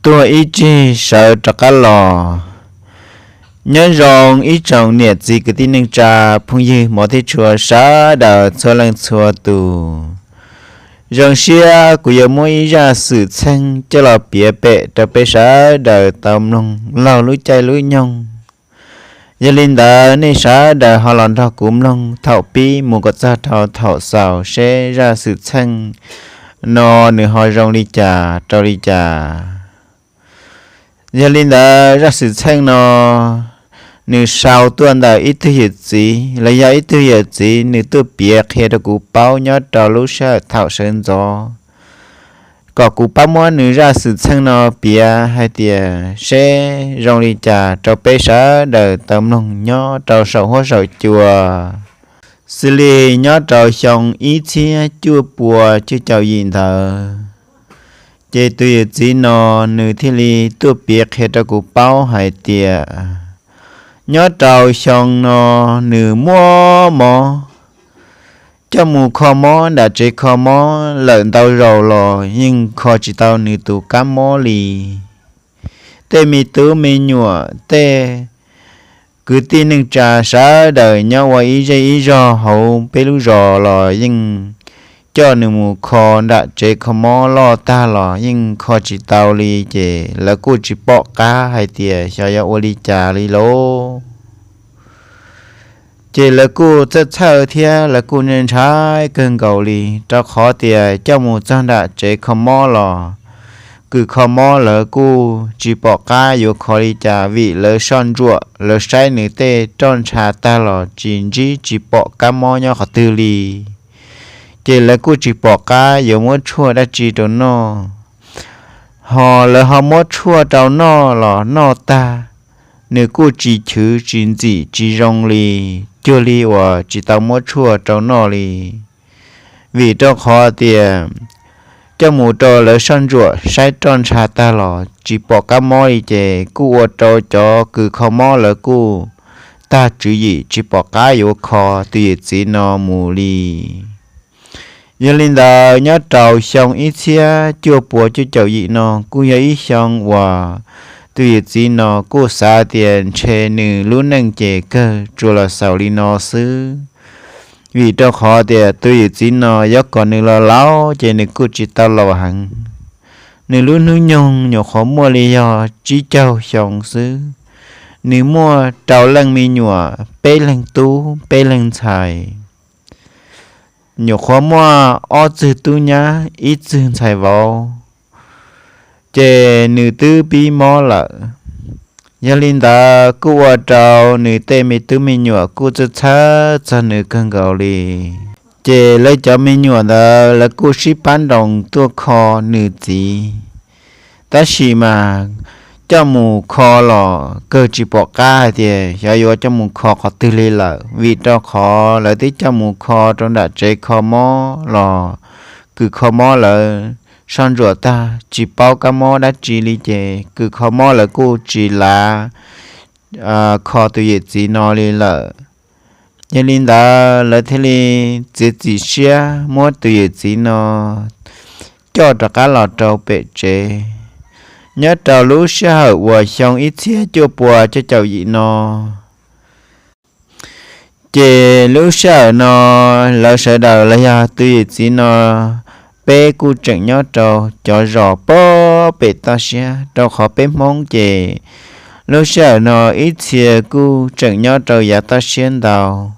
Tuag ib tsig sawv rov qab los. Nyob zoo ib tsoom niam txiv kwv tij neej tsa, phooj ywg hmov thiab tshua sawv daws txhua leej txhua tus. Zoo siab kuv yuav muab ib zaj xwm txheej coj los piav pem rau peb sawv daws tau mloog laug lub caij lub nyoog. Yog li ntawd nej sawv daws ho los nrog kuv mloog thaum pib mus kom txog rau thaum xaus seb zaj xwm txheej no nws ho zoo li cas rau li cas. Yog li ntawd zaj xwm txheej no nws sau tuaj ntawm ib tug yawm txiv los yog ib tug yawm txiv nws tuaj piav qhia rau kuv paub nyob rau lub sij hawm thaum sawv ntxov, kom kuv pab muab nws zaj xwm txheej no piav hais tias seb zoo li cas rau peb sawv daws tau mloog nyob rau saum huab saum cua. Xws li nyob rau xyoo ib txhiab cuaj pua cuaj caum yim ntawd, ces tus yawm txiv no nws thiaj li tuaj piav qhia rau kuv paub hais tias nyob rau xyoo no nws muaj mob, coj mus kho mob nram tsev kho mob lawm ntau zaus los yeej kho tsis tau nws tus kab mob li. Tej me tub me nyuam, tej kwv tij neej tsa sawv daws nyob ua ib zej ib zog hauv peb lub zos los yeej coj nws mus kho nram tsev kho mob loj tag los yeej kho tsis tau li, ces lawv kuj tsis pom qab hais tias xyov yuav ua li cas li lauj. Ces lawv kuj txhawj txhawj thiab lawv kuj ntshai kawg nkaus li, rau qhov tias coj mus txog nram tsev kho mob los kws kho mob lawv kuj tsis pom qab yuav kho li cas, vim lawv soj ntsuam lawv saib nws tej roj ntsha tag los tsis ntsib tsis pom kab mob nyob qhov twg li. Ces lawv kuj tsis pom qab yuav muab tshuaj dab tsi rau noj. Ho lawv ho muab tshuaj rau noj los noj tag, nws kuj tsis chwv tsis ntxim tsis zoo li, cuag li uas tsis tau muab tshuaj rau noj li. Vim rau qhov tias coj mus rau lawv soj ntsuam saib roj ntsha tag los tsis pom kab mob li, ces kuj ua rau cov kws kho mob lawv kuj tag tswv yim tsis pom qab yuav kho tus yawm txiv no mus li. Yog li ntawd, nyob rau xyoo ib txhiab cuaj pua cuaj caum yim no kuj yog ib xyoo uas tus yawm txiv no kuj xav tias ntshe nws lub neej ces kawg tsuas los xaus li no xwb. Vim rau qhov tias tus yawm txiv no yuav kom nws los laus ces nws kuj tsis tau laus heev. Nws lub hnub nyoog nyuam qhuav muaj li yog tsib caug xyoo xwb. Nws muaj rau leej me nyuam, peb leeg tub peb leeg ntxhais. Nyuam qhuav muaj ob txwg tub nyab ib txwg ntxhais vauv, ces nws twb pib mob lawm. Yog li ntawd kuj ua rau nws tej me tub me nyuam kuj txhawj txhawj txog nws kawg nkaus li. Ces lawv cov me nyuam ntawd lawv kuj sib pab nroos tuaj kho nws txiv. Tab sis mas coj mus kho los kawg tsis pom qab hais tias xyov yuav coj mus kho qhov twg li lawm, vim rau qhov lawv twb coj mus kho rau nram tsev kho mob los kws kho mob lawv soj ntsuam tag tsis paub kab mob dab tsi li, ces kws kho mob lawv kuj tsis lav kho tus yawm txiv no li lawm. Yog li ntawd lawv thiaj li txiav txim siab muab tus yawm txiv no coj rov qab los rau pem tsev. Nyob rau lub sij hawm uas xyoo ib txhiab cuaj pua cuaj caum yim no, ces lub sij hawm no lawv sawv daws los yog tus yawm txiv no peb kuj tseem nyob rau cov zos pem toj siab, rau qhov peb Hmoob ces lub sij hawm no ib txhia kuj tseem nyob rau yav toj siab ntau,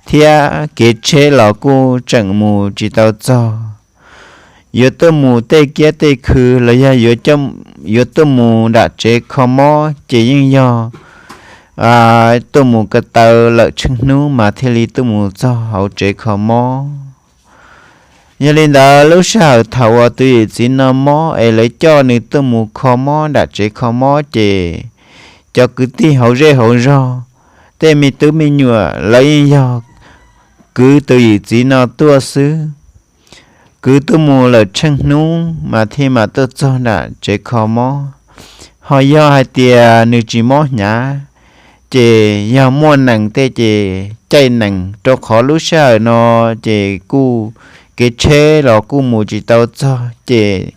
thiab kev tsheb los kuj tseem mus tsis tau txog. Yuav tuaj mus tej kiab tej khw los yog yuav tuaj mus nram tsev kho mob ces yeej yog tuaj mus ko taw lawm tsheej hnub mas thiaj li tuaj mus txog hauv tsev kho mob. Yog li ntawd lub sij hawm thaum uas tus yawm txiv no mob es lawv coj nws tuaj mus kho mob nram tsev kho mob ces cov kwv tij hauv zej hauv zog, tej me tub me nyuam lawv yeej yog kwv tus yawm txiv no tuaj xwb. Kwv tuaj mus lawm tsheej hnub mas thiaj mam tuaj txog nram tsev kho mob. Ho yog hais tias nws tsis mob hnyav, ces yog muaj nees tej ces caij nees, rau qhov lub sij hawm no ces kuj kev tsheb los kuj mus tsis tau txog, ces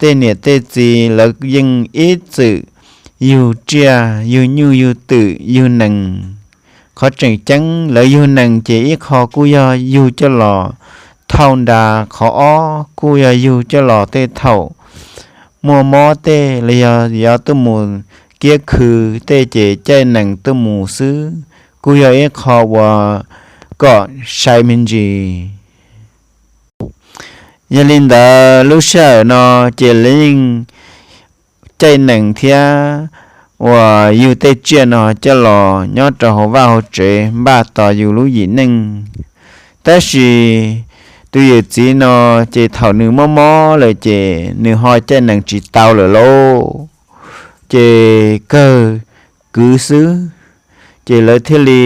tej niam tej txiv lawv yeej ib txwm yug tsiaj, yug nyuj, yug twm, yug nees. Qhov tseem ceeb lawv yug nees ces ib qho kuj yog yug coj los thauj nra, qhov ob kuj yog yug coj los tej thaum muaj mob tej los yog yuav tuaj mus kiab khw tej ces caij nees tuaj mus xwb, kuj yog ib qho uas kom sai me ntsis. Yog li ntawd lub sij hawm no ces lawv yeej caij nees thiab uas yug tej tsiaj no coj los nyob rau hauv vaj hauv tsev npaj tos yus lub yim neej. Tab sis tus yawm txiv no ces thaum nws mob mob lawm ces nws ho caij nees tsis tau lawm lauj, ces kawg kwv xwb. Ces lawv thiaj li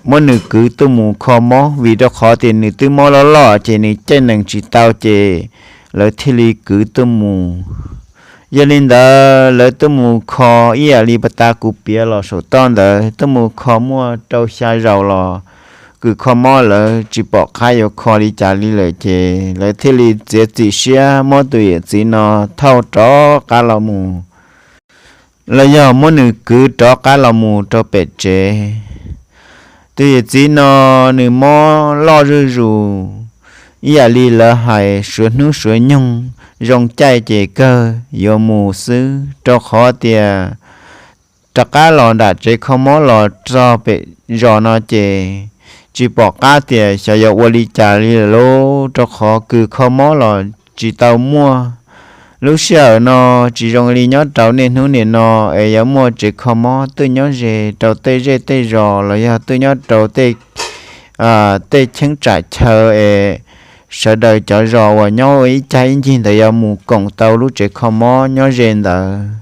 muab nws kwv tuaj mus kho mob, vim rau qhov tias nws twb mob loj loj ces nws caij nees tsis tau ces lawv thiaj li kwv tuaj mus. Yog li ntawd lawv tuaj mus kho ib yam li pas tas kuv piav los saum toj ntawd, tuaj mus kho muaj rau xya zaus los kws kho mob lawv tsis pom qab yuav kho li cas li lawm ces lawv thiaj li txiav txim siab muab tus yawm txiv no thauj rov qab los mus, los yog muab nws kwv rov qab los mus rau pem tsev. Tus yawm txiv no nws mob loj zuj zus, ib yam li lawv hais suav hnub suav nyoog, zoo caij ces kawg yuav mus xwb, rau qhov tias rov qab los nram tsev kho mob los txog pem zos no ces tsis pom qab tias xyov yuav ua li cas li lawm lauj, rau qhov kws kho mob los tsis tau muaj. Lub sij hawm no tsis zoo li nyob rau niaj hnub nim no es yuav muaj tsev kho mob twb nyob ze rau tej zej tej zos los yog twb nyob rau tej, tej cheeb tsam chaw es sawv daws cov zos uas nyob ua ib cag ib ncig ntawd yuav mus koom tau lub tsev kho mob nyob ze ntawd.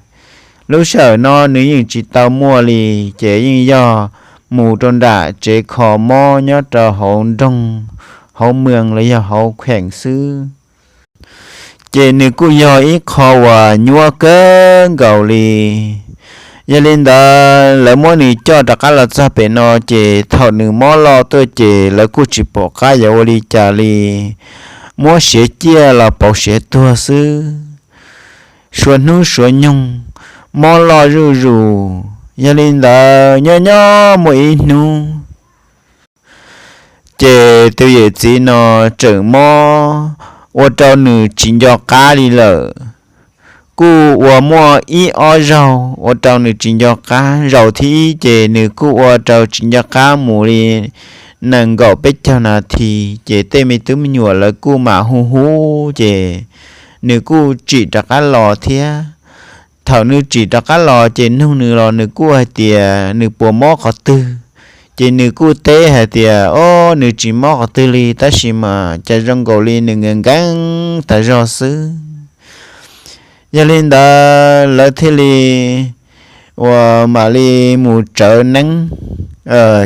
Lub sij hawm no nws yeej tsis tau muaj li, ces yeej yog mus rau nram tsev kho mob nyob rau hauv nroog, hauv moos los yog hauv kheem xwb. Ces nws kuj yog ib qho uas nyuaj kawg nkaus li. Yog li ntawd lawv muab nws coj rov qab los txog pem no ces thaum nws mob loj tuaj ces lawv kuj tsis pom qab yuav ua li cas li, muab siav ciaj los pauv siav tuag xwb. Suav hnub suav nyoog, mob loj zuj zus. Yog li ntawd nyob nyob muaj ib hnub ces tus yawm txiv no tseem mob ua rau nws tsis nco qab li lawm. Kuj ua muaj ib ob zaug ua rau nws tsis nco qab. Zaum thib ib ces nws kuj ua rau tsis nco qab mus li nees nkaum peb caug nas this, ces tej me tub me nyuam lawv kuj mam hu hu, ces nws kuj tsim rov qab los thiab. Thaum nws tsim rov qab los ces nug nws los nws kuj hais tias nws puas mob qhov twg, ces nws kuj teb hais tias o, nws tsis mob qhov twg li, tab sis mas cas zoo nkaus li nws nkees nkees tas zog xwb. Yog li ntawd lawv thiaj li uas mam li mus tsawv neeb.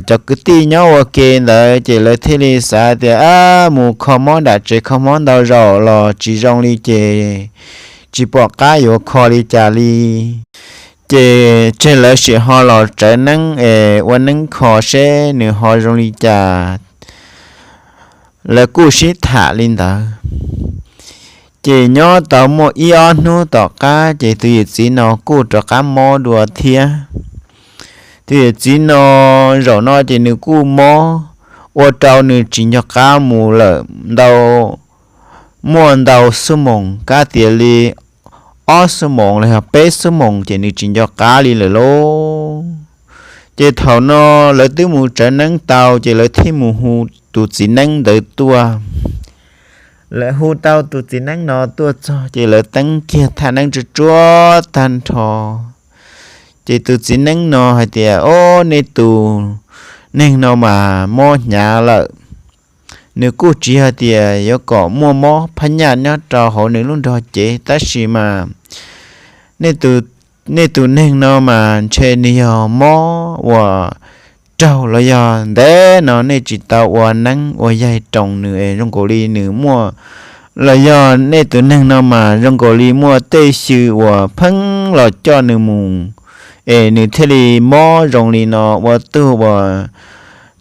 Cov kwv tij nyob ua ke ntawd ces lawv thiaj li xav tias a, mus kho mob nram tsev kho mob ntau zaus los tsis zoo li ces tsis pom qab yuav kho li cas li. Ces tseg lawv sim ho los tsawv neeb es ua neeb kho seb nws ho zoo li cas. Lawv kuj sib tham li ntawd. Ces nyob tau muaj ib ob hnub tom qab ces tus yawm txiv no kuj rov qab mob dua thiab. Tus yawm txiv no zaum no ces nws kuj mob ua rau nws tsis nco qab mus lawm ntau, muaj ntau xuab moos, kab tias li ob xuab moos los yog peb xuab moos ces nws tsis nco qab li lawm lauj. Ces thaum no lawv twb mus tsawv neeb tau ces lawv thiaj mus hu tus txiv neeb ntawd tuaj. Lawv hu tau tus txiv neeb no tuaj txog ces lawv teeb kiag thaj neeb tsuag tsuag tag nrho. Ces tus txiv neeb no hais tias o, nej tus neeg no mas mob hnyav lawm. Nws kuj tsis hais tias yuav kom muaj mob phab nyaj nyob rau hauv nws lub nrog cev, tab sis mas nej tus neeg no mas ntshe nws yog mob uas raug los yog ntev no nej tsis tau ua neeb ua yaig roos nws es zoo nkaus li nws muaj, los yog nej tus neeg no mas zoo nkaus li muaj tej xyw uas pheej los coj nws mus, es nws thiaj li mob zoo li no ua tug uas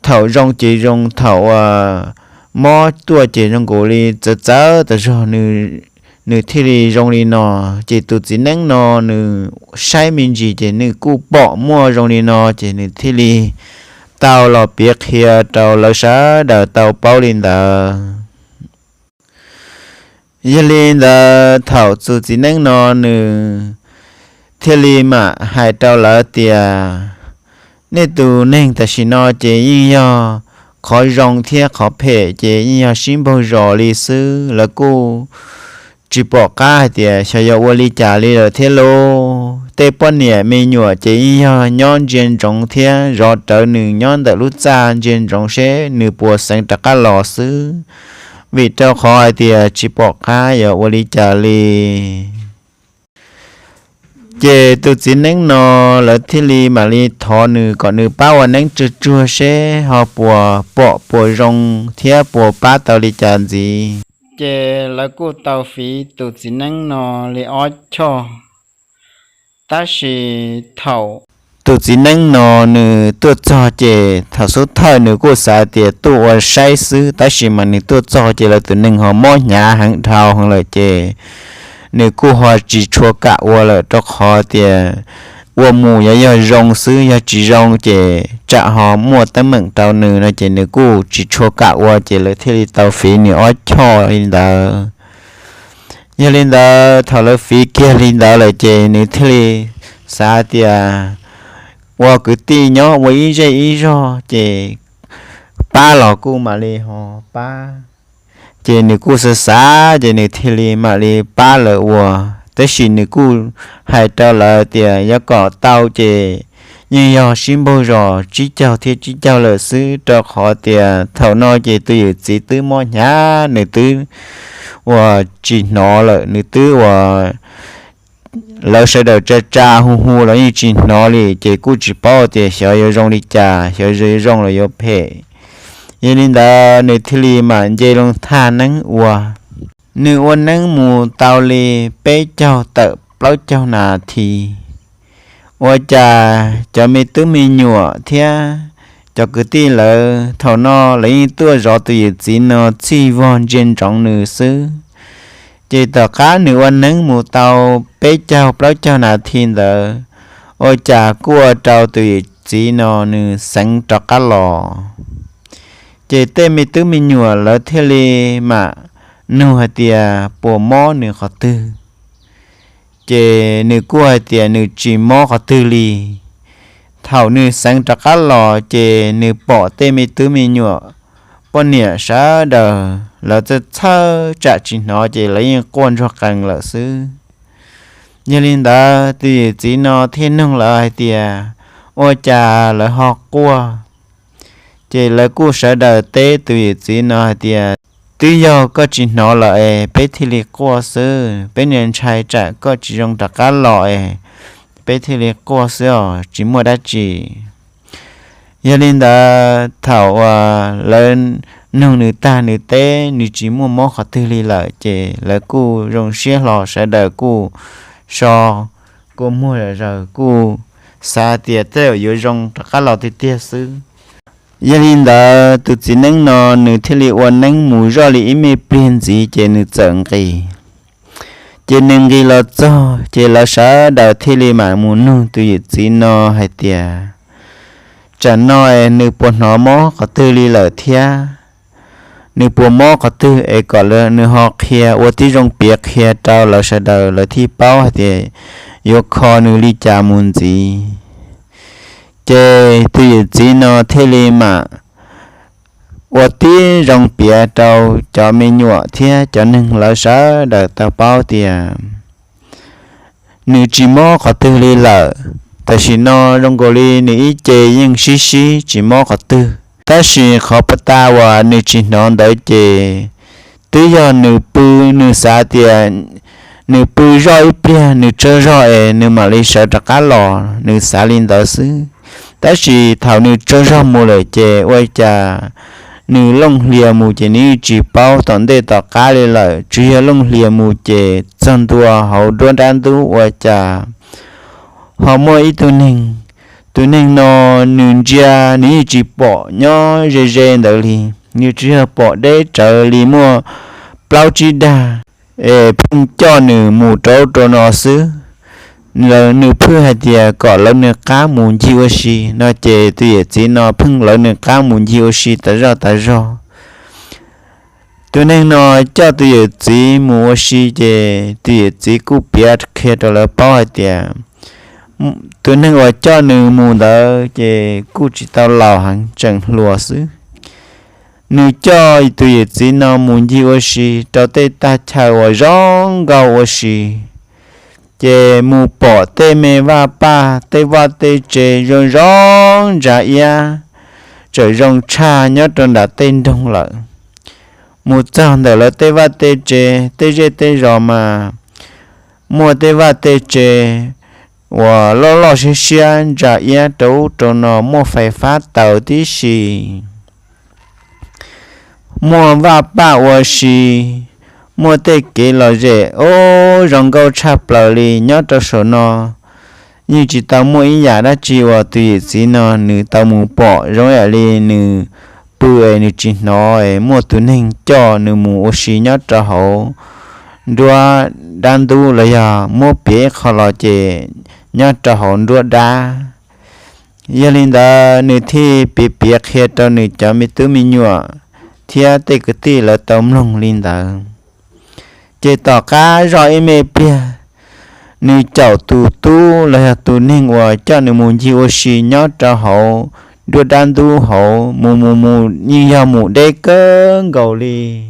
thaum zoo ces zoo, thaum uas mob tuaj ces zoo nkaus li txawv txawv tas zog, nws nws thiaj li zoo li no. Ces tus txiv neeb no nws saib me ntsis ces nws kuj pom muaj zoo li no ces nws thiaj li tau los piav qhia rau lawv sawv daws tau paub li ntawd. Yog li ntawd thaum tus txiv neeb no nws thiaj li mam hais rau lawv tias, nej tus neeg tam sim no ces yeej yog qhov zoo thiab qhov phem ces yeej yog sib npaug zos li xwb. Lawv kuj tsis pom qab hais tias xyov yuav ua li cas li lawm thiab lauj. Tej poj niam me nyuam ces yeej yog nyob ntsia ntsoov thiab zov rawv nws nyob ntawm lub txaj ntsia ntsoov seb nws puas xeev rov qab los xwb, vim rau qhov hais tias tsis pom qab yuav ua li cas li. Ces tus txiv neeb no lawv thiaj li mam li thov nws kom nws pab ua neeb tsuag tsuag seb ho puas pom puas zoo thiab puas pab tau li cas ntxiv. Ces lawv kuj tau fiv tus txiv neeb no li ob choj. Tab sis thaum tus txiv neeb no nws tuaj txog ces thaum xub thawj nws kuj xav tias tuaj ua saib xwb, tab sis mas nws tuaj txog ces lawv tus neeg ho mob hnyav heev dhau heev lawm ces nws kuj ho tsis tshua kam ua lawm, rau qhov tias ua mus yuav yog zoo xwb, yog tsis zoo ces tsam ho muaj teeb meem rau nws no ces nws kuj tsis tshua kam ua, ces lawv thiaj li tau fiv nws ob choj li ntawd. Yog li ntawd thaum lawv fiv kiag li ntawd lawm ces nws thiaj li xav tias ua kwv tij nyob ua ib zej ib zog ces pab los kuj mam li ho pab. Ces nws kuj xav xav ces nws thiaj li mam li pab lawv ua. Tab sis nws kuj hais rau lawv tias yuav kom tau ces yeej yog sib npaug zos tsib caug thiab tsib caug lawm xwb, rau qhov tias thaum no ces tus yawm txiv twb mob hnyav, nws twb ua tsis hnov lawm, nws twb ua lawv sawv daws tsa tsa hu hu los yeej tsis hnov li, ces kuj tsis paub tias xyov yuav zoo li cas, xyov yuav zoo los yuav phem. Yog li ntawd nws thiaj li mam nce loo thaj neeb ua. Nws ua neeb mus tau li peb caug tawm plaub caug nas this, ua cas cov me tub me nyuam thiab cov kwv tij lawv thaum no lawv yeej tuaj zov tus yawm txiv no txhij vog ntsia ntsoov nws xwb. Ces tom qab nws ua neeb mus tau peb caug plaub caug nas this ntawd, ua cas kuj ua rau tus yawm txiv no nws xeev rov qab los. Ces tej me tub me nyuam lawv thiaj li mam nug hais tias puas mob nws qhov twg. Ces nws kuj hais tias nws tsis mob qhov twg li. Thaum nws xeev rov qab los ces nws pom tej me tub me nyuam poj niam sawv daws lawv txawj txhawj tsam tsis hnov ces lawv yeej quaj ntsuag qees lawm xwb. Yog li ntawd tus yawm txiv no thiaj nug lawv hais tias ua cas lawv ho quaj. Ces lawv kuj sawv daws teb tus yawm txiv no hais tias twb yog koj tsis hnov lawm es peb thiaj li quaj xwb, peb niaj ntshai tsam koj tsis zoo rov qab los es peb thiaj li quaj xwb os, tsis muaj dab tsi. Yog li ntawd thaum uas lawv nug nws tag nws teb nws tsis muaj mob qhov twg li lawm ces lawv kuj zoo siab hlo, sawv daws kuj so kua muag zom zaws kuj xav tias tej zaum yuav zoo rov qab los tiag tiag xwb. Yog li ntawd tus txiv neeb no nws thiaj li ua neeb mus zoj li ib me pliag ntxiv ces nws txawm nqis. Ces nws nqis los txog ces lawv sawv daws thiaj li mam mus nug tus yawm txiv no hais tias tsam no es nws puas hnov mob qhov twg li lawm thiab, nws puas mob qhov twg es kom nws ho qhia ua tib zoo piav qhia rau lawv sawv daws lawv thiaj paub hais tias yuav kho nws li cas mus ntxiv. Ces tus yawm txiv no thiaj li mam ua tib zoo piav rau cov me nyuam thiab cov neeg lawv sawv daws tau paub tias nws tsis mob qhov twg li lawm. Tam sim no zoo nkaus li nws ib ce yeej sib sib tsis mob qhov twg, tab sis qhov pov tas uas nws tsis hnov ntawd ces twb yog nws pw, nws xav tias nws pw zoj ib pliag nws tsaug zog es nws mam li sawv rov qab los, nws xav li ntawd xwb. Tab sis thaum nws tsaug zog mus lawm ces ua cas nws looj hlias mus ces nws yeej tsis paub tom ntej tom qab li lawm, tsuas yog looj hlias mus ces txog ntua hauv nruab nrab ntub ua cas ho muaj ib tug neeg. Tus neeg no nws ntsia nws yeej tsis pom nyob ze ze ntawd li, nws tsuas yog pom deb tsawv li muaj plaub tsib dag es pheej coj nws mus rau ub rau no xwb. Nws pheej hais tias kom lawv nws qab mus ncig ua si no ces tus yawm txiv no pheej lawv nws qab mus ncig ua si tas zog tas zog. Tus neeg no coj tus yawm txiv mus ua si ces tus yawm txiv kuj piav qhia rau lawv paub hais tias tus neeg uas coj nws mus ntawd ces kuj tsis tau laus heev, tseem hluas xwb. Nws coj tus yawm txiv no mus ncig ua si rau tej tag chaw uas zoo nkauj ua si, ces mus pom tej me vaj paj, tej vaj tej tse zoo zoo ntsa iab, tseem zoo tshaj nyob rau nram tej nroog lawm. Mus txog ntawm lawv tej vaj tej tse, tej zej tej zos mas muaj tej vaj tej tse uas loj loj siab siab ntsa iab rau ub rau no, muaj fais fab taws tib si, muaj vaj paj ua si, muaj tej kev lom zem ub zoo nkauj tshaj plaws li nyob rau saum no. Yeej tsis tau muaj ib yam dab tsi uas tus yawm txiv no nws tau mus pom zoo ib yam li nws pw es nws tsis hnov es muaj tus neeg coj nws mus ua si nyob rau hauv nruab dab ntub los yog muab piav ib qho los ces nyob rau hauv nruab dab. Yog li ntawd nws thiaj piav piav qhia rau nws cov me tub me nyuam thiab tej kwv tij lawv tau mloog li ntawd. Ces tom qab zoj ib me pliag, nws caum tus tub los yog tus neeg uas coj nws mus ncig ua si nyob rau hauv nruab dab ntub hauv mus mus mus yeej yog mus deb kawg nkaus li.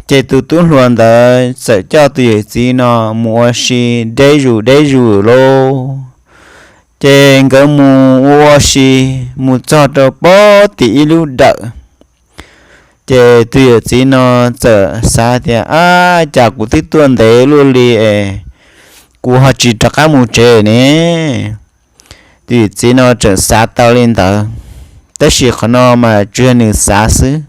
Ces tus tub hluas ntawd txawm coj tus yawm txiv no mus ua si deb zus deb zus lauj. Ces nkawd mus ua si mus txog rau pem tim ib lub dawm. Ces tus yawm txiv no txawm xav tias, ab, cas kuv twb tuaj ntev luaj li es kuv ho tsis rov qab mus tsev ne? Tus yawm txiv no tseem xav tau li ntawd, tab sis qhov no mas tsuas yog nws xav xwb,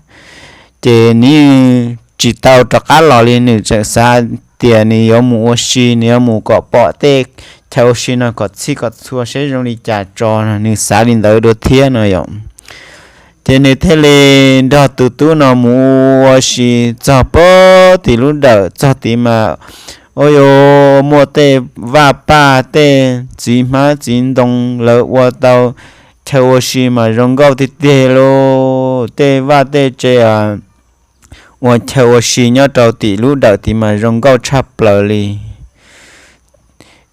ces nws tsis tau rov qab los li. Nws tseem xav tias nws yuav mus ua si, nws yuav mus kom pom tej chaw ua si no kom txhij kom txhua seb zoo li cas tso no, nws xav li ntawd dua thiab no yom. Ces nws thiaj li nrog tus tub no mus ua si txog pem tim lub dawm, txog tid mas ua yuav muaj tej vaj paj, tej txiv hmab txiv ntoo, lawv ua tau chaw ua si mas zoo nkauj tiag tiag lauj. Tej vaj tej tse ua chaw ua si nyob rau tim lub dawm tid mas zoo nkauj tshaj plaws li.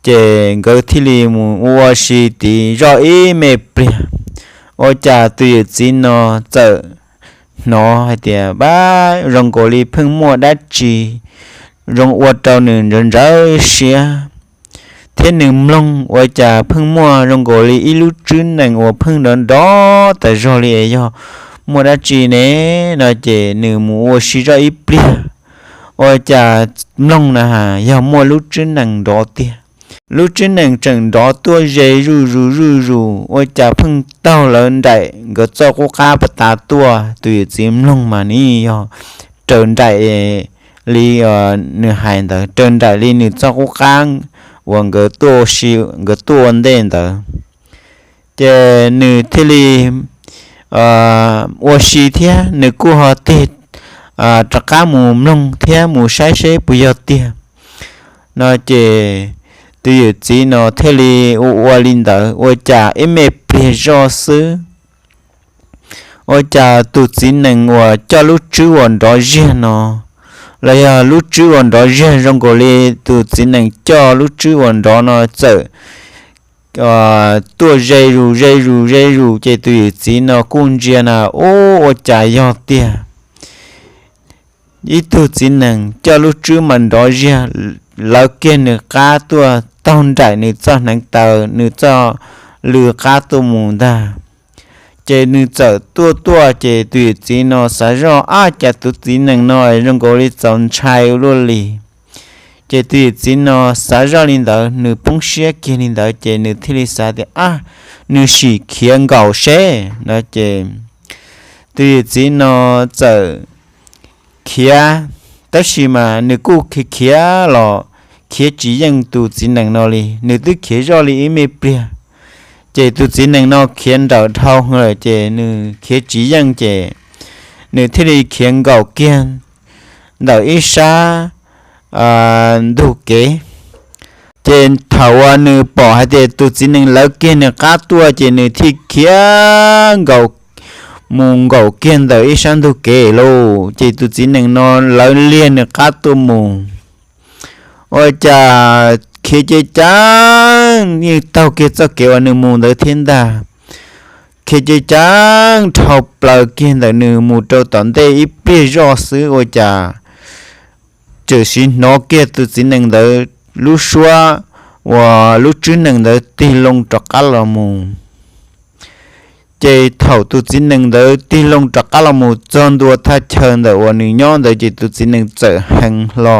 Ces nkawd thiaj li mus ua si tid zoj ib me pliag, ua cas tus yawm txiv no txawm hnov hais tias, ab, zoo nkaus li pheej muaj dab tsi zoo ua rau nws ntsawv ntsawv siab, thiab nws mloog ua cas pheej muaj zoo nkaus li ib lub tswb nees uas pheej nrov nrov tas zog li, yog muaj dab tsi ne no. Ces nws mus ua si zoj ib pliag, ua cas mloog na has yog muaj lub tswb nees nrov tiag. Lub tswb nees tseem nrov tuaj ze zuj zus zuj zus, ua cas pheej taug lawv nraim nkawd txoj qub qab pas tas tuaj. Tus yawm txiv mloog mas nws yog raws nraim li nws hais ntawd, raws nraim li nws txoj qub qab uas nkawd tuaj ua si, nkawd tuaj ua ntej ntawd. Ces nws thiaj li ua si thiab nws kuj ho tig rov qab mus mloog thiab mus saib seb puas yog tiag no. Ces tus yawm txiv no thiaj li ua ua li ntawd, ua cas ib me pliag zoj xwb, ua cas tus txiv nees uas coj lub tswb uas nrov ziag no, los yog lub tswb uas nrov ziag zoo nkaus li tus txiv nees coj lub tswb uas nrov no txawm tuaj ze zus ze zus ze zus. Ces tus yawm txiv no kuj ntsia na, ub, ua cas yog tiag, ib tug txiv nees coj lub tswb mas nrov ziag, lawv kiag nws qab tuaj taug nraim nws txoj hneev taw, nws txoj lw qab tuaj mus ntag. Ces nws txawm tuaj tuaj, ces tus yawm txiv no xav zoj, ab, cas tus txiv nees no zoo nkaus li txaus ntshai ua luaj li. Ces tus yawm txiv no xav zoj li ntawd, nws poob siab kiag li ntawd, ces nws thiaj li xav tias, ab, nws sim khiav nkaum seb no. Ces tus yawm txiv no txawm khiav, tab sis mas nws kuj khiav khiav los khiav tsis yeej tus txiv nees no li, nws twb khiav zoj li ib me pliag. Ces tus txiv nees no khiav nrawm dhau lawm, ces nws khiav tsis yeej, ces nws thiaj li khiav nkaum kiag ntawm ib sab ntug kev. Ces thaum uas nws pom hais tias tus txiv nees lawv kiag nws qab tuaj ces nws thiaj khiav nkaum, mus nkaum kiag ntawm ib sab ntug kev lauj. Ces tus txiv nees no lawv liag nws qab tuaj mus, ua cas khiav ceev ceev, yeej taug kiag txoj kev uas nws mus ntawd thiab ntag. Khiav ceev ceev dhau plaws kiag ntawm nws mus rau tom ntej ib pliag zoj xwb ua cas txawm sim hnov kiag tus txiv nees ntawd lub suab uas lub tswb nees ntawd tig loo rov qab los mus. Ces thaum tus txiv nees ntawd tig loo rov qab los mus txog ntua thaj chaw ntawm uas nws nyob ntawd ces tus txiv nees txawm heev hlo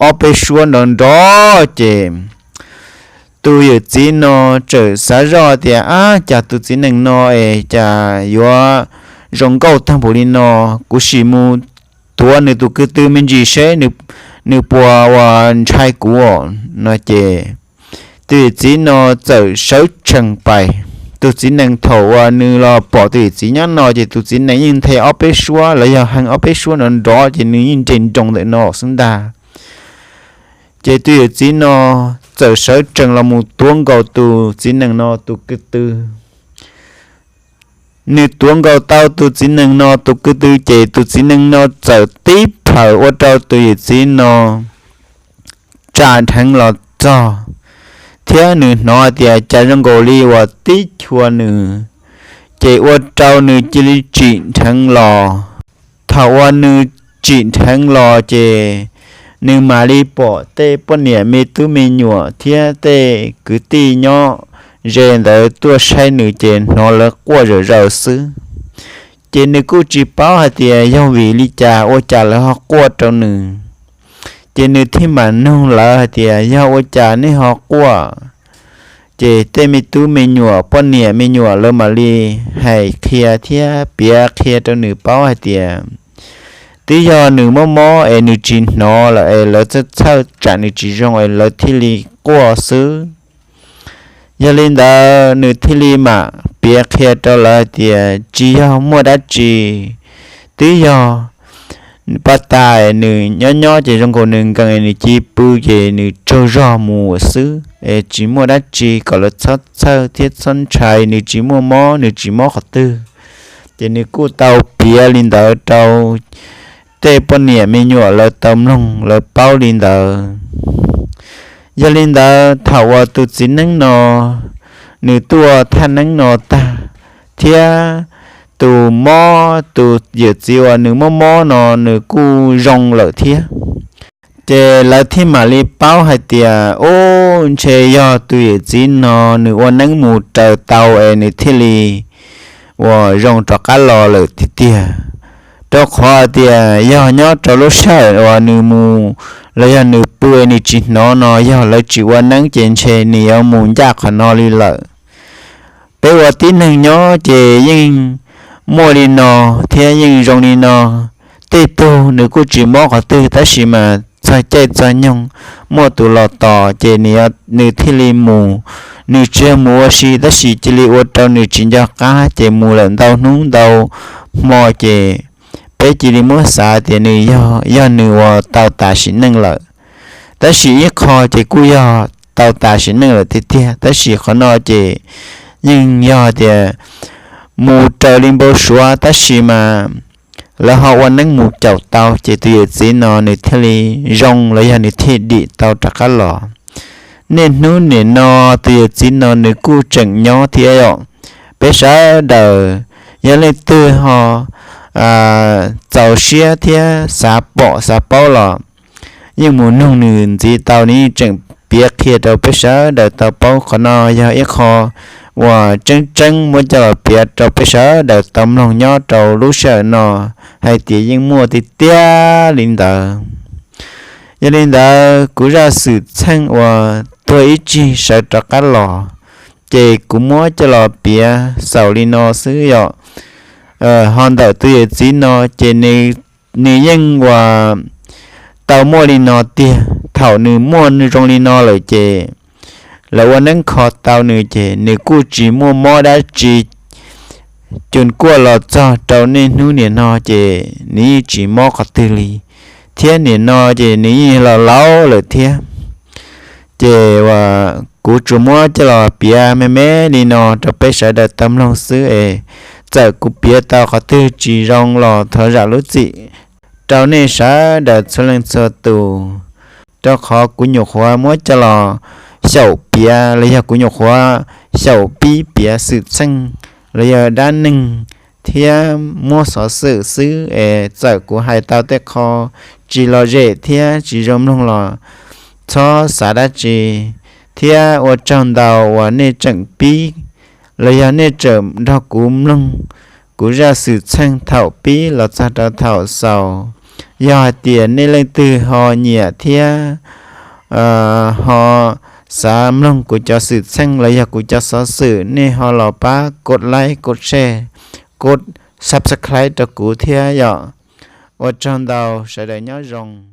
ob peb suab nrov nrov ces tus yawm txiv no txawm xav zoj tias, ab, cas tus txiv nees no es cas yuav zoo nkauj tag npaum li no, kuv sim mus tuav nws tus ko tw me ntsis seb nws puas uas ntshai kuv no ces tus yawm txiv no txawm sawv tsees pais. Tus txiv nees thaum uas nws los pom tus yawm txiv nyob no ces tus txiv nees yeej nthe ob peb suab los yog heev ob peb suab nrov nrov ces nws yeej nres nroos ntawm no xwb ntag. Ces tus yawm txiv no txawm sawv tsees los mus tuav nkaus tus txiv nees no tus ko tw. Nws tuav nkaus tau tus txiv nees no tus ko tw ces tus txiv nees no txawm tib plhaws ua rau tus yawm txiv no tsa dheev los txog, thiab nws hnov tias cas zoo nkaus li uas tib chua nws, ces ua rau nws cia li tsim dheev los. Thaum uas nws tsim dheev los ces nws mam li pom tej poj niam me tub me nyuam thiab tej kwv tij nyob ze ntawd tuaj saib nws ces hnov lawv quaj zom zaws xwb. Ces nws kuj tsis paub hais tias yog vim li cas ua cas lawv ho quaj rau nws. Ces nws thiaj mam nug lawv hais tias yog ua cas nej ho quaj. Ces tej me tub me nyuam poj niam me nyuam lawv mam li hais qhia thiab piav qhia rau nws paub hais tias twb yog nws mob mob es nws tsis hnov lawm es lawv txhawj txhawj tsam nws tsis zoo es lawv thiaj li quaj xwb. Yog li ntawd nws thiaj li mam piav qhia rau lawv hais tias tsis yog muaj dab tsi, twb yog pab tas nws nyob nyob ces zoo nkaus nws nkees nws cia li pw ces nws tsaug zog mus xwb es tsis muaj dab tsi kom lawv txhob txhawj thiab txhob ntshai, nws tsis muaj mob nws tsis mob qhov twg. Ces nws kuj tau piav li ntawd rau tej poj niam me nyuam lawv tau mloog lawv paub li ntawd. Yog li ntawd thaum uas tus txiv neeb no nws tuaj thaj neeb no tag, thiab tus mob tus yawm txiv uas nws mob mob no nws kuj zoo lawm thiab. Ces lawv thiaj mam li paub hais tias, ub, ntshe yog tus yawm txiv no nws ua neeb mus raws tau es nws thiaj li uas zoo rov qab los lawm tiag tiag. Rau qhov hais tias yog nyob rau lub sij hawm uas nws mus los yog nws pw nws tsis hnov no yog lawv tsis ua neeb ces ntshe nws yuav mus ncaj qhov no li lawm. Peb ua tib neeg nyob ces yeej muaj li no thiab yeej zoo li no. Tej tug nws kuj tsis mob qhov twg tab sis mas txog caij txog nyoog muaj tus los tos ces nws thiaj li mus. Nws tsis yog mus ua si tab sis cia li ua rau nws tsis nco qab ces mus lawm ntau hnub ntau hmo ces peb cia li muab xav tias nws yog, yog nws uas tau tas sim neej lawm. Tab sis ib qho ces kuj yog tau tas sim neej lawm tiag tiag tab sis qhov no ces yeej yog tias mus raws li npau suav tab sis mas lawv ho ua neeb mus caum tau ces tus yawm txiv no nws thiaj li zoo los yog nws thiaj dim tau rov qab los. Niaj hnub nim no tus yawm txiv no nws kuj tseem nyob thiab os. Peb sawv daws yog leej twg ho txaus siab thiab xav pom xav paub los yeej mus nug nws ntxiv tau, nws yeej tseem piav qhia rau peb sawv daws tau paub. Qhov no yog ib qho uas tseeb tseeb muab coj los piav rau peb sawv daws tau mloog nyob rau lub sij hawm no hais tias yeej muaj tiag tiag li ntawd. Yog li ntawd kuv zaj xwm txheej uas tuag ib tsig sawv rov qab los ces kuv muab coj los piav xaus li no xwb yom. Ho ntawm tus yawm txiv no ces nws yeej uas tau muaj li no tiag. Thaum nws muaj zoo li no lawm ces lawv ua neeb kho tau nws ces nws kuj tsis muaj mob dab tsi. Cus kuaj los txog rau niaj hnub nim no ces nws yeej tsis mob qhov twg li. thiab nim no ces nws yeej los laus lawm thiab. Ces uas kuv tsuas muab coj los piav me me li no rau peb sawv daws tau mloog xwb es txawm kuv piav tau qhov twg tsis zoo los thov zam lub txim rau nej sawv daws txhua leej txhua tus, rau qhov kuv nyuam qhuav muab coj los xyaum piav los yog kuv nyuam qhuav xyaum pib piav xwm txheej los yog dab neeg thiab muab xov xwm xwb es txawm kuv hais tau tej qho tsis lom zem thiab tsis zoo mloog los txhob xav dab tsi, thiab ua tsaug ntau uas nej tseem pib los yog nej tseem nrog kuv mloog kuv zaj xwm txheej thaum pib los txog rau thaum xaus. Yog hais tias nej leej twg ho nyiam thiab ho xav mloog kuv cov xwm txheej los yog kuv cov xov xwm, nej ho los pab kov like, kov share, kov subscribe rau kuv thiab yom. Ua tsaug ntau, sawv daws nyob zoo.